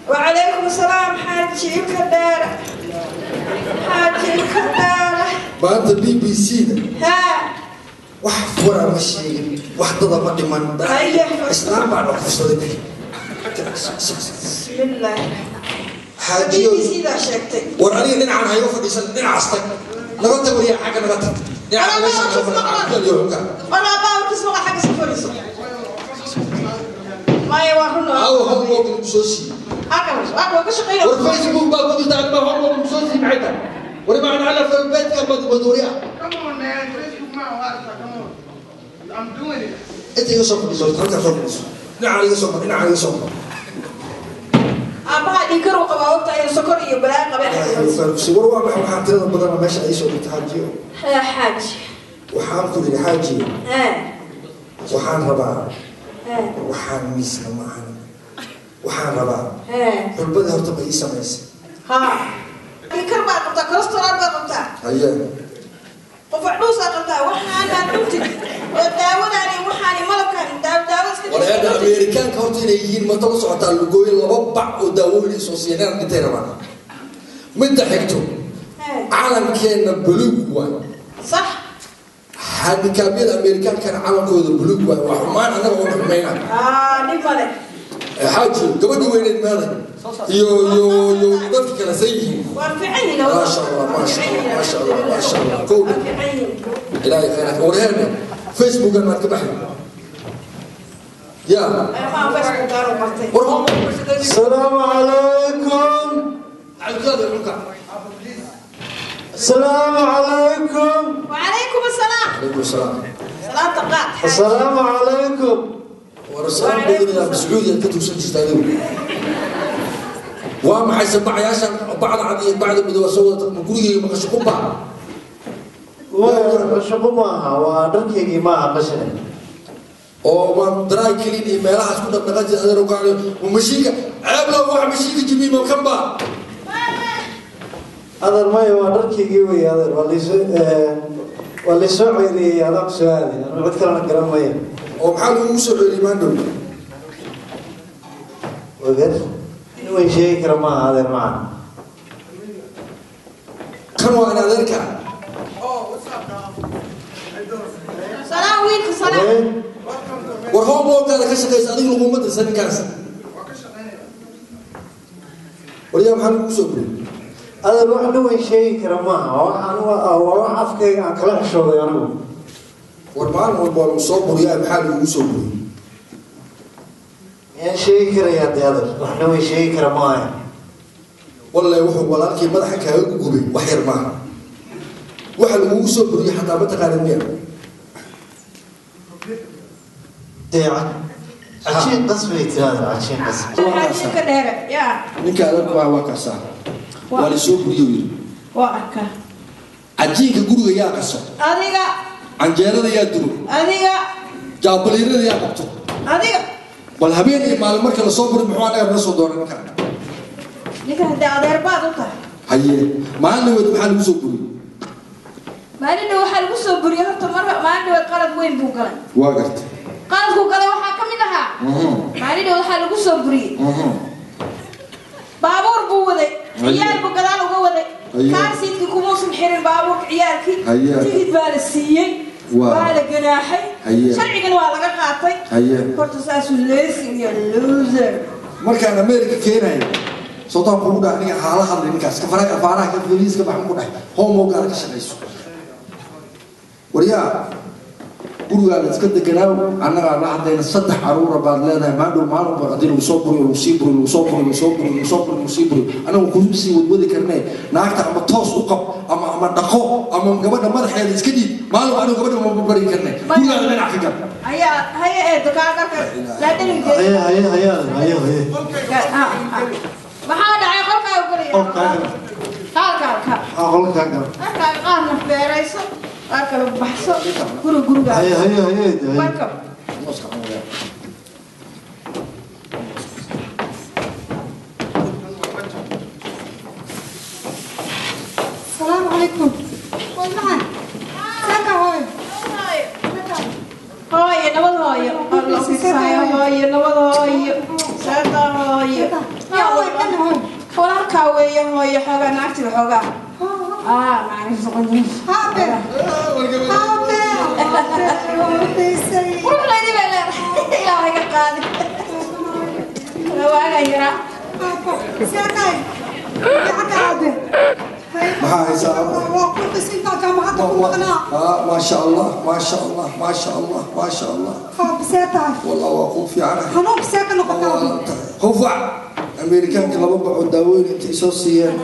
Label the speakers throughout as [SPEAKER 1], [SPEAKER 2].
[SPEAKER 1] وعليكم السلام حاجي كدار حاجي كدار
[SPEAKER 2] maanta BBC da
[SPEAKER 1] ها
[SPEAKER 2] wax waraa ma sheegin, wax dada ma dhiman.
[SPEAKER 1] Haye.
[SPEAKER 2] Islaan baa na kufsaday.
[SPEAKER 1] بسم الله.
[SPEAKER 2] Xaajiyo.
[SPEAKER 1] بي سي دا sheegtay.
[SPEAKER 2] War aniga dhinacan hayo fadhiisan, dhinacaas tag, naga tag wariya, xagga naga tag, dhinaca meesha naga fadhiyo.
[SPEAKER 1] وانا باورkiis waxa xagga soo fadhiiso maya, waa run.
[SPEAKER 2] Aawo homework lagu soo siiyey?
[SPEAKER 1] Aqal waa ka shaqeynaa.
[SPEAKER 2] War Facebook baa ku jirta, anima homework lagu soo siiyey maxay tahay? War macna ala falbeedka madmaduuriya.
[SPEAKER 3] Come on, man. Facebook my WhatsApp. Come on. I'm doing it.
[SPEAKER 2] Inta iga soo fadhiiso, halkaa soo fadhiiso, dhinaca iga soo mar, dhinaca iga soo mar.
[SPEAKER 1] Aabaha dhinkar uu qabaa, ogta inuu sokor iyo balaa qabeen.
[SPEAKER 2] War waa maxay waxaan tirada badan meesha ay soo dhigtay, xaajiyo?
[SPEAKER 1] Haa xaaji.
[SPEAKER 2] Waxaan ku yidhi, xaajiyo,
[SPEAKER 1] haa
[SPEAKER 2] waxaan rabaa
[SPEAKER 1] haa
[SPEAKER 2] waxaan miisna ma ahan, waxaan rabaa
[SPEAKER 1] haa
[SPEAKER 2] xulbadii horta ma ii samaysay?
[SPEAKER 1] Haa, dhinkar baa qabtaa, cholesterol baa qabtaa,
[SPEAKER 2] haye
[SPEAKER 1] qof dhuusaa qabtaa, waxaanaan cuntid oo daawadaani waxaani malabkaan daawada iska.
[SPEAKER 2] Wareerka Ameerikaanka horta inay yihiin mata la socotaa? Lugooyin laba bac oo daawooyin ay soo siiyeen inaan dhintay rabaan. Midda xigto,
[SPEAKER 1] haa
[SPEAKER 2] calankeenna buluug waay.
[SPEAKER 1] Sax.
[SPEAKER 2] Handikaabyada Ameerikaankana calankooda buluug waay. Waa xumaan annaga oo xumayna.
[SPEAKER 1] Haa, dhib male.
[SPEAKER 2] Xaaji, gabadhi weyneed meeday iyo dadka kale say yihiin?
[SPEAKER 1] Waa fiican yihiin.
[SPEAKER 2] Maasha Allah, maasha Allah, maasha Allah, maasha Allah. Kow.
[SPEAKER 1] Waa fiican yihiin.
[SPEAKER 2] Ilaahay khayraad. Warheerne, Facebookan maad ka baxay ya?
[SPEAKER 1] Maa Facebook gaaro bartay.
[SPEAKER 2] War.
[SPEAKER 4] السلام عليكم.
[SPEAKER 2] Cabdulqaadir dhulka.
[SPEAKER 4] السلام عليكم.
[SPEAKER 1] وعليكم السلام.
[SPEAKER 2] Calaykum asalaam.
[SPEAKER 1] salaamta qaad, xaaji.
[SPEAKER 4] السلام عليكم.
[SPEAKER 2] War salaam badanaa, Mascuudiyaad ka tuugsan jirta adigu. Waa maxay sabacayaashan bacda cad iyo bacda madow soo wadata? Ma gurigeyga maqasho qubba?
[SPEAKER 4] Shaqo maaha, waa dharkaygii, maaha qashine.
[SPEAKER 2] Oo waan dry clean iyo meelahaas ku dhaqdhaqan jira adeer ugaaliyo mashiinka ceebla waxa mashiinka jimiimo kan ba.
[SPEAKER 4] Adeer, maya, waa dharkaygii wey adeer. Waa laysoo ceyriyey, adaan ku soo aaday anu, cid kalena garan maya.
[SPEAKER 2] Oo maxaa lagugu soo celiyey maandhow?
[SPEAKER 4] Wagar in way sheegi kara maaha adeer, maca.
[SPEAKER 2] Kan waa in adeerka.
[SPEAKER 3] Oh, what's up, dog? How you doing?
[SPEAKER 1] Salaam wiilka, salaam.
[SPEAKER 3] Welcome to America.
[SPEAKER 2] War homeworkaada ka shaqaysa, adiga laguma dirsan ninkaas.
[SPEAKER 3] Waa ka shaqeynaya.
[SPEAKER 2] Waryaa, maxaa lagugu soo buriyey?
[SPEAKER 4] Adeer, wax dhan way sheegi kara maaha, waa wax anigu, waa wax afkayga aan kala xishooday anigu.
[SPEAKER 2] War maalin walba waa lagu soo buriyaa, maxaa lagugu soo buriyey?
[SPEAKER 4] Miyaan sheegi karayaa dee adeer? Wax dhan way sheegi kara maaha.
[SPEAKER 2] Wallahi wuxuu walaalkii madaxa kaaga gubay wax yar maaha. Waxa lagugu soo buriyey xataa ma taqaanid miya?
[SPEAKER 4] Dee cajiin qasbay tiraada, cajiin qasbi.
[SPEAKER 1] Xaaji ka dheere yaa.
[SPEAKER 2] Ninka adeerku ah waa kaasaa, waa lasoo buriyo yidhi.
[SPEAKER 1] Waa arkaa.
[SPEAKER 2] Cajiinka guriga yaa qaso?
[SPEAKER 1] Adiga.
[SPEAKER 2] Canjeerada yaa dubo?
[SPEAKER 1] Adiga.
[SPEAKER 2] Jaabaliirada yaa qabto?
[SPEAKER 1] Adiga.
[SPEAKER 2] Bal habeen iyo maalin marka lasoo buri, muxuu anaga nala soo doonay ninka?
[SPEAKER 1] Ninka haddii adeer baad u tahay.
[SPEAKER 2] Haye, maalin dhaweed maxaa lagu soo buriyey?
[SPEAKER 1] Maalin dhow waxaa lagu soo buriyey horta mar maalin dhaweed qalad weyn buu galay.
[SPEAKER 2] Waa gartay.
[SPEAKER 1] Qaladku galay waxaa ka mid ahaa, maalin dhow waxaa lagu soo buriyey baabuur buu waday.
[SPEAKER 2] Haye.
[SPEAKER 1] Ciyaal buu gadaal uga waday.
[SPEAKER 2] Haye.
[SPEAKER 1] Car seatkii kumuusan xirin baabuurka ciyaalkii.
[SPEAKER 2] Haye.
[SPEAKER 1] Tigid baa la siiyey.
[SPEAKER 2] Waa.
[SPEAKER 1] Waa la ganaaxay.
[SPEAKER 2] Haye.
[SPEAKER 1] Sharcigana waa laga qaatay.
[SPEAKER 2] Haye.
[SPEAKER 1] Horta saasuu lazy iyo loser.
[SPEAKER 2] Markaan America keenayo sultaan kugu dhaha aniga haala hadlay ninkaas ka faraga faaraha ka feliiska baxan ku dhahay homeworkaada ka shaqayso. Waryaa, gurigaa la iska deganaaw, annagaa la hadlayna. Saddex caruura baad leedahay. Maadhow maalin ba haddii lagu soo buriyo, lagu sii buriyo, lagu soo buriyo, lagu soo buriyo, lagu soo buriyo, lagu sii buriyo, anagu kuma sii wadwadi karnee. Naagta ama toos u qab ama dhaqo ama gabadha madaxeeda iska dhiib. Maalin anigu gabadha ma bari karnee, gurigaada dhinac ka gal.
[SPEAKER 1] Ayaa haye eedo kaa dharka laa dhalin.
[SPEAKER 4] Haye, haye, haye adeer, haye, haye.
[SPEAKER 1] Maxaa dhacay? Qolkaa u galaya.
[SPEAKER 4] Qolkaa gal.
[SPEAKER 1] Qaal kaal kaal.
[SPEAKER 4] Aa, qolkaa gal.
[SPEAKER 1] Dharkaaga qaarna feerayso, qaar kale baxso, guri gurigaa.
[SPEAKER 4] Haye, haye, haye haye.
[SPEAKER 1] Welcome.
[SPEAKER 2] Mooska cunaya.
[SPEAKER 1] Nabad hooyo. Hooyo, nabad hooyo. Saada hooyo. Walaalkaa weeye hooyo, xoogaa naagtiga xoogaa.
[SPEAKER 5] Aabe, aabe, aabe.
[SPEAKER 1] Quruxdaydi bay leedahay. Ilaahay iga qaadi. Waagaan yaraa.
[SPEAKER 5] See tahay? Fiican aabe?
[SPEAKER 2] Maxaa haysaa, aabe?
[SPEAKER 5] Waa ku xisintaa jaamacadda ku maqnaa.
[SPEAKER 2] Maasha Allah, maasha Allah, maasha Allah, maasha Allah.
[SPEAKER 5] Aabe, see tahay?
[SPEAKER 2] Wallah, waa kuu fiicanahay.
[SPEAKER 5] Xanuunka see ka noqota, aabe?
[SPEAKER 2] Hufac Ameerikaanka laba bacoo daawooyin intay soo siiyeen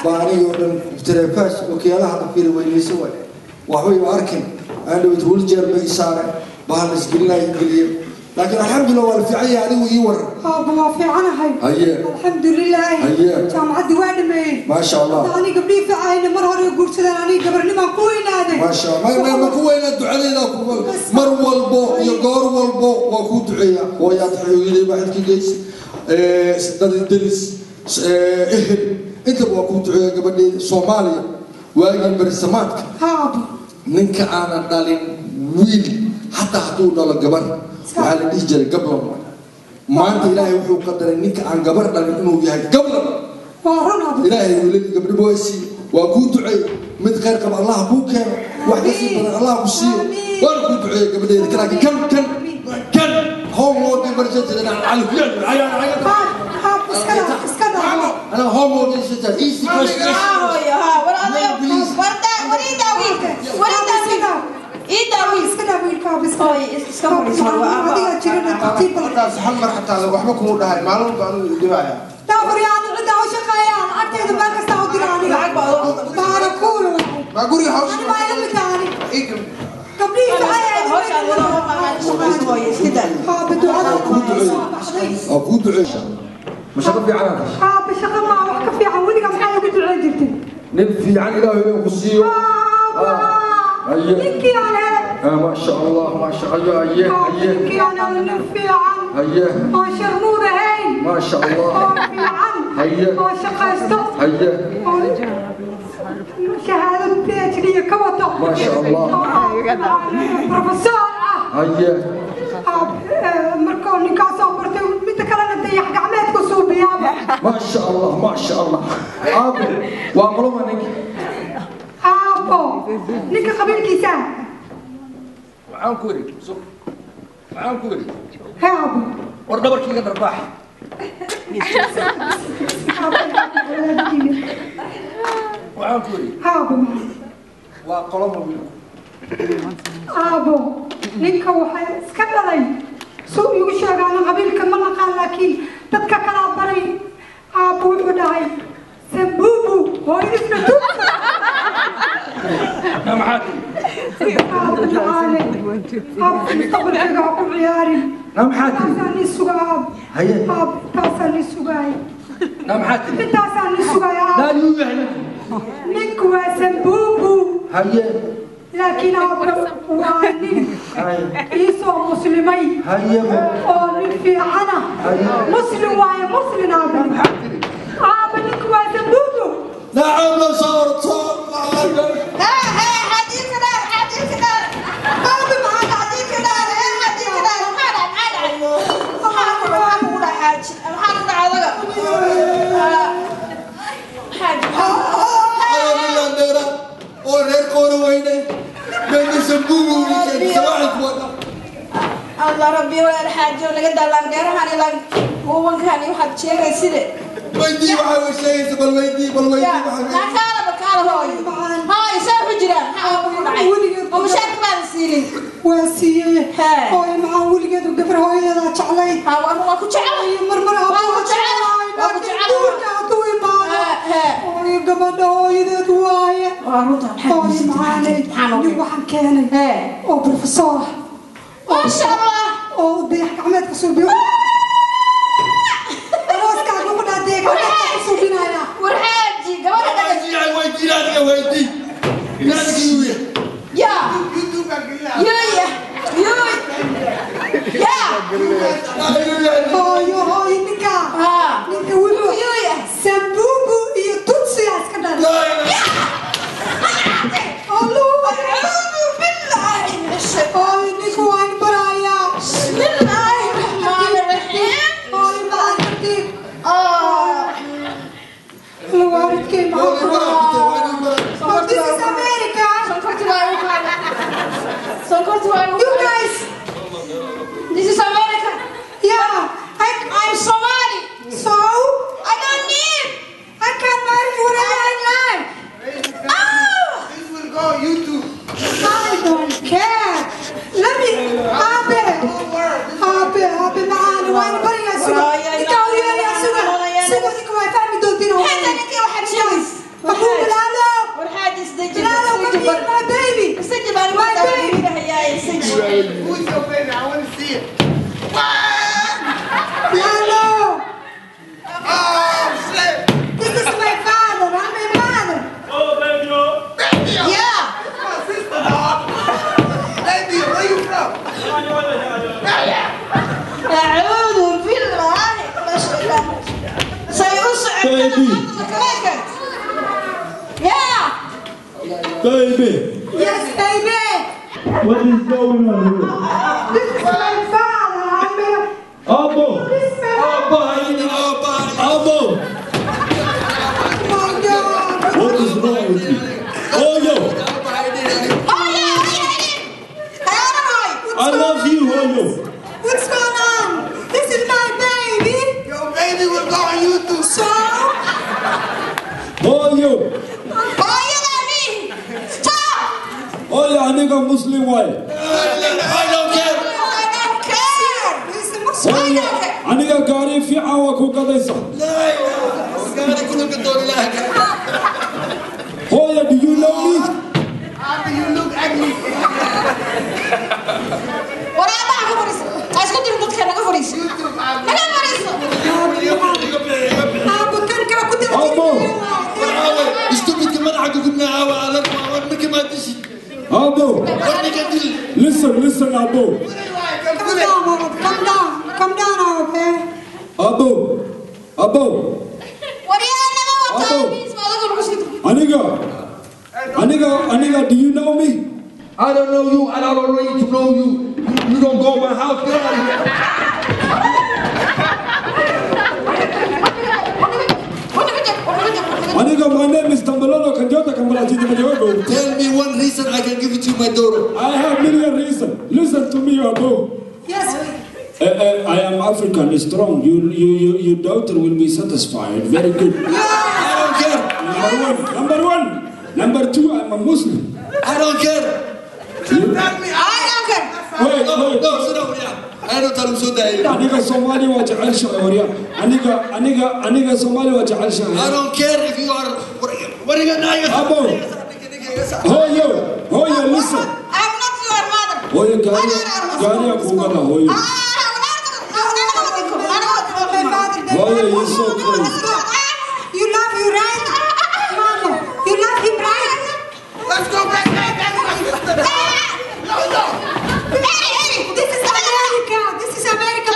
[SPEAKER 2] baa anigoo dhan tareefaas wakiilaha la fiiri weynaysa waay, waxbay u arkin. Aan dhawid wheelchair bay i saareen, bahal isgelinaya geliye, laakiin alxamdulillah, waa la fiican yahay. Adigu ii waran.
[SPEAKER 5] Aaba, waa fiicanahay.
[SPEAKER 2] Haye.
[SPEAKER 5] Alxamdulilaahi.
[SPEAKER 2] Haye.
[SPEAKER 5] Jaamacaddii waa dhameeyey.
[SPEAKER 2] Maasha Allah.
[SPEAKER 5] Hadda aniga gabdhihii fiicayna mar hore guursadeen, aniga gabarnimaan ku weynaaday.
[SPEAKER 2] Maasha Allah, ma ku weynaa ducadeyda ku mar walbo iyo goor walbo waa kuu duceeyaa. Hooyaad, hooyaday baa xilka geysa, dad deris, ehel, intaba waa kuu duceeyaa. Gabadheeda Soomaaliya waagii barisamaadka
[SPEAKER 5] Aaba.
[SPEAKER 2] ninka aanan dhalin wiil, xataa hadduu dhalo gabar, waxaa la dhihi jiray gablan. Maanta Ilaahay wuxuu qadaray ninka aan gabar dhalin inuu yahay gablan.
[SPEAKER 5] Waa run, aaba.
[SPEAKER 2] Ilaahay wiilal gabdho waa siiye, waa kuu duceey. Mid khayr qaba Allah kuu keeno, wax kasii badan Allah ku siiyo. Waana kuu duceeyey gabadheeda. Laakiin kan homework emergency.
[SPEAKER 5] Aaba, iska dhaaf, iska dhaaf.
[SPEAKER 2] أنا homework easy question.
[SPEAKER 1] Haa hooyo, haa. War odayo, war daa, war ii daa wiilka. War ii daa wiilka. Ii daa wiilka.
[SPEAKER 5] Iska dhaaf wiilka, aaba, iska.
[SPEAKER 1] Hooyo, iska fadhiiso. Waa aaba.
[SPEAKER 5] Adiga jirana tartiib bal.
[SPEAKER 3] Markaas hal mar xataa waxba kuma dhahay, maalin walba anigu dhibaya.
[SPEAKER 5] Daafuryaani cidda u shaqeeya, lacagteeda meel kasta u dira aniga.
[SPEAKER 1] Lacag baa
[SPEAKER 5] Baarakuul.
[SPEAKER 3] Maa guriga hawsha
[SPEAKER 5] Ani maa ila mid tahay ani.
[SPEAKER 3] Ii gab-
[SPEAKER 5] Gabdhihii fiicay.
[SPEAKER 1] Hawshaan wada hooyo, iska daa.
[SPEAKER 5] Aaba, ducada kuu soo baxday.
[SPEAKER 2] Waa kuu duceey. Ma shaqo fiican aad heshay?
[SPEAKER 5] Aaba, shaqa maa, wax ka fiican weliga. Maxaa igu ducee jirtay?
[SPEAKER 2] Nin fiican Ilaahay inuu ku siiyo.
[SPEAKER 5] Aaba.
[SPEAKER 2] Haye.
[SPEAKER 5] Ninkii aan helay.
[SPEAKER 2] Maasha Allah, maasha Allah. Haye, haye.
[SPEAKER 5] Ninkii aan helay, nin fiican
[SPEAKER 2] Haye.
[SPEAKER 5] oo sharmuud ahayn
[SPEAKER 2] Maasha Allah.
[SPEAKER 5] oo fiican
[SPEAKER 2] Haye.
[SPEAKER 5] oo shaqaysto
[SPEAKER 2] Haye.
[SPEAKER 5] oo shahaado PhD ka wato.
[SPEAKER 2] Maasha Allah.
[SPEAKER 5] Oo professor ah.
[SPEAKER 2] Haye.
[SPEAKER 5] Marka ninkaasoo bartay, midda kalena dayax gacmeedku suubiyaaba.
[SPEAKER 2] Maasha Allah, maasha Allah. Aabe, waa qoloma ninka?
[SPEAKER 5] Aabo, ninka qabiilkiisa.
[SPEAKER 2] Waxaan ku idhi, waxaan ku idhi,
[SPEAKER 5] He, aabo.
[SPEAKER 2] War dhabarkiiga dharbaax. Waxaan ku idhi,
[SPEAKER 5] Aabo.
[SPEAKER 2] waa qoloma wiilku?
[SPEAKER 5] Aabo, ninka waxay iska dhalay suu igu sheegaana, qabiilka ma naqaan, laakiin dadka kalaa baray. Aabo, wuxuu dhahay Sambubu, hooyadiisna Tutsi.
[SPEAKER 2] Na maxaa tiri?
[SPEAKER 5] Aabo macaane, aabo, mustaqbalkayga ha ku ciyaarin.
[SPEAKER 2] Na maxaa tiri?
[SPEAKER 5] Taasaan ii sugaa, aabo.
[SPEAKER 2] Haye.
[SPEAKER 5] Aabo, taasaan ii sugaay.
[SPEAKER 2] Na maxaa tiri?
[SPEAKER 5] Intaasaan ii sugaay, aabo.
[SPEAKER 2] Naa yuu yahay ninku?
[SPEAKER 5] Ninku waa Sambubu.
[SPEAKER 2] Haye.
[SPEAKER 5] Laakiin aabo, waa nin
[SPEAKER 2] Haye.
[SPEAKER 5] iisoo muslimay
[SPEAKER 2] Haye.
[SPEAKER 5] oo nin fiicana.
[SPEAKER 2] Haye.
[SPEAKER 5] Muslim waaye, muslim, aabo.
[SPEAKER 2] Maxaa tiri?
[SPEAKER 5] Aabo, ninku waa Sambubu.
[SPEAKER 2] نعم، لو صارت صار.
[SPEAKER 1] Haa, haa, xadiidka dheer, xadiidka dheer.
[SPEAKER 5] Aabo maxaa?
[SPEAKER 1] Xadiidka dheer, xadiidka dheer. Maxaa dhacay, maxaa dhacay? Maxaa kugu dhacay, xaaji? Maxaa ku dhacay adaga? Xaaji.
[SPEAKER 2] أنا من لانديرا oo reer qoora weyne meesha Sambubu wiilkeed sabaaxi kuwada.
[SPEAKER 1] Allah rabbi, walaal xaaji, oo naga daa laangeerahan ilaa hubankan iyo waxaad sheegayside.
[SPEAKER 2] Weydii waxa uu sheegaysa, bal weydii, bal weydii waxa.
[SPEAKER 1] Naa kaalaba, kaala hooyo. Hooyo, see ku jiraan? Maxaa ku dhacay? Oo mushaarka baadan siinin?
[SPEAKER 5] Waa siiyey.
[SPEAKER 1] Hee.
[SPEAKER 5] Hooyo maxaa, weligeedu gabar hooyadeedaa jeclayd.
[SPEAKER 1] Haa, waa ku jecelahay.
[SPEAKER 5] Marmar
[SPEAKER 1] Waa ku jecelahay, waa ku jecelahay.
[SPEAKER 5] Duurka hadduu imaado,
[SPEAKER 1] Hee, hee.
[SPEAKER 5] hooyo, gabadha hooyadeed waaye.
[SPEAKER 1] Waa runta.
[SPEAKER 5] Hooyo macaanay,
[SPEAKER 1] Maxaa noo
[SPEAKER 5] nin
[SPEAKER 1] keenay?
[SPEAKER 5] waxaan keenay
[SPEAKER 1] Hee.
[SPEAKER 5] oo professor ah
[SPEAKER 1] Maasha Allah.
[SPEAKER 5] oo dayax gacmeedka suubiyo. Arooskaaga ugu dhaa dayax gacmeedka ku suubinaya.
[SPEAKER 1] War xaaji, gabadha dhaga.
[SPEAKER 2] Weydii, adiga weydii, adiga yuu yahay?
[SPEAKER 1] Yaa.
[SPEAKER 3] YouTube baan gelinaa.
[SPEAKER 1] Yooya. Yooy. Yaa.
[SPEAKER 2] Yuu yahay?
[SPEAKER 5] Hooyo, hooyo, ninka
[SPEAKER 1] Haa.
[SPEAKER 5] ninka wuxuu
[SPEAKER 1] Yooya.
[SPEAKER 5] Sambubu iyo Tutsiyaa iska dhalay.
[SPEAKER 1] Acuudu billaahi min ashaytaan.
[SPEAKER 5] Hooyo, ninku waa in baraaya.
[SPEAKER 3] baby. I want to see it. What?
[SPEAKER 5] Hello.
[SPEAKER 3] Oh, shit.
[SPEAKER 5] This is my father. I'm my mother.
[SPEAKER 6] Oh, baby.
[SPEAKER 3] Baby.
[SPEAKER 1] Yeah.
[SPEAKER 3] It's my sister, dog. Baby, where you from?
[SPEAKER 1] أعوذ بالله من الشيطان. سيوسع.
[SPEAKER 6] Baby.
[SPEAKER 1] Yeah.
[SPEAKER 6] Baby.
[SPEAKER 5] Yes, baby.
[SPEAKER 6] What is going on here?
[SPEAKER 5] This is my father. I'm a...
[SPEAKER 6] Abo.
[SPEAKER 5] This is my
[SPEAKER 6] Abo. Abo.
[SPEAKER 5] Oh my God.
[SPEAKER 6] What is wrong with you? Oh, yo.
[SPEAKER 1] Oh yeah, yeah.
[SPEAKER 6] I love you, Hoyo.
[SPEAKER 5] What's going on? This is my baby.
[SPEAKER 3] Your baby will go on YouTube.
[SPEAKER 5] So?
[SPEAKER 6] Hoyo.
[SPEAKER 1] Stop!
[SPEAKER 6] Hoyo, aniga Muslim waaye.
[SPEAKER 2] I don't care.
[SPEAKER 1] I don't care.
[SPEAKER 5] This is Muslim.
[SPEAKER 6] Hoyo, aniga gaari fiican waa ku gadaysa.
[SPEAKER 2] Gaari kullu gadoon Ilaahay ka.
[SPEAKER 6] Hoyo, do you know me?
[SPEAKER 3] After you look ugly.
[SPEAKER 1] Waraabaha ka fadhiiso. Ha isku dirin dadka naga fadhiiso.
[SPEAKER 3] YouTube, Abba.
[SPEAKER 1] Naga fadhiiso.
[SPEAKER 5] Aabo kan kaa ku daba
[SPEAKER 6] Aabo.
[SPEAKER 2] Stupidka madaxa gudubnaa caawa adag war ninka maa dishi.
[SPEAKER 6] Abo.
[SPEAKER 2] War ninka dil.
[SPEAKER 6] Listen, listen, Abo.
[SPEAKER 5] Calm down, Aabo. Calm down. Calm down, Aabo.
[SPEAKER 6] Abo. Abo.
[SPEAKER 1] Waryaa naga wataa
[SPEAKER 6] Abo.
[SPEAKER 1] miis ma adiga lagu sii
[SPEAKER 6] Aniga. Aniga, Aniga, do you know me?
[SPEAKER 2] I don't know you and I don't need to know you. You don't go to my house. Get out of here.
[SPEAKER 6] Aniga, my name is Tambalolo Kanjota Kambalachiti Majogo.
[SPEAKER 2] Tell me one reason I can give it to my daughter.
[SPEAKER 6] I have million reasons. Listen to me, Abo.
[SPEAKER 5] Yes.
[SPEAKER 6] I am African, strong. Your daughter will be satisfied. Very good.
[SPEAKER 2] I don't care.
[SPEAKER 6] Number one. Number one. Number two, I'm a Muslim.
[SPEAKER 2] I don't care.
[SPEAKER 3] Tell me.
[SPEAKER 1] I don't care.
[SPEAKER 6] Wait,
[SPEAKER 2] No,
[SPEAKER 6] wait.
[SPEAKER 2] no, sit down, yeah. I don't tell him so that.
[SPEAKER 6] Aniga Somali waa jeceshahay warya. Aniga, aniga, aniga Somali waa jeceshahay.
[SPEAKER 2] I don't care if you are. What are you gonna do?
[SPEAKER 6] Abo. Hooyo, hooyo, listen.
[SPEAKER 1] I'm not your mother.
[SPEAKER 6] Hooyo, gaari, gaari aan kuu gadaa, hooyo. Hooyo, you so crazy.
[SPEAKER 5] You love you, right? Mama, you love him, right?
[SPEAKER 3] Let's go back. That's my sister. No, no.
[SPEAKER 5] This is America. This is America.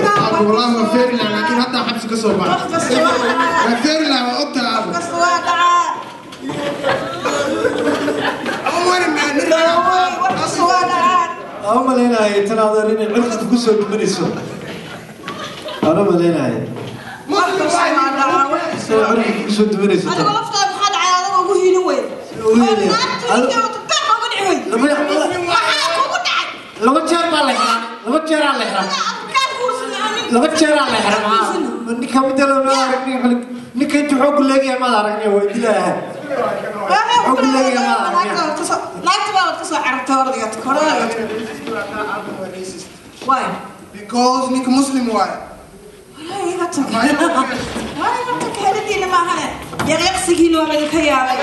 [SPEAKER 3] Abu, والله ما fair لا لكن حتى حبس كسر بعد. ما fair لا ما قلت أبو. أول ما
[SPEAKER 4] Aan malaynayo tan adeer inay cirka ku soo duminayso. Aan malaynayo. Soo cirka ku soo duminayso.
[SPEAKER 1] Adiga laftaada maxaa dhacay adiga ugu hiilin weyn? Maxaa kugu dhacay?
[SPEAKER 4] Laba jeer baa la xiraa. Laba jeer aa la xiraa. Laba jeer aa la xiraa. Ninka mid la ma aragni ninka intuu xoog leeyahay ma aragni way dilayaa. Xoog leeyahay ma aragni.
[SPEAKER 1] Naagta baa ka soo carartay ordayga korada. Why?
[SPEAKER 3] Because ninka Muslim waaye.
[SPEAKER 1] Walaahi iga tag. Walaahi iga tag heladiina maahane. Yaqyaqsigiina waa laga yaabay.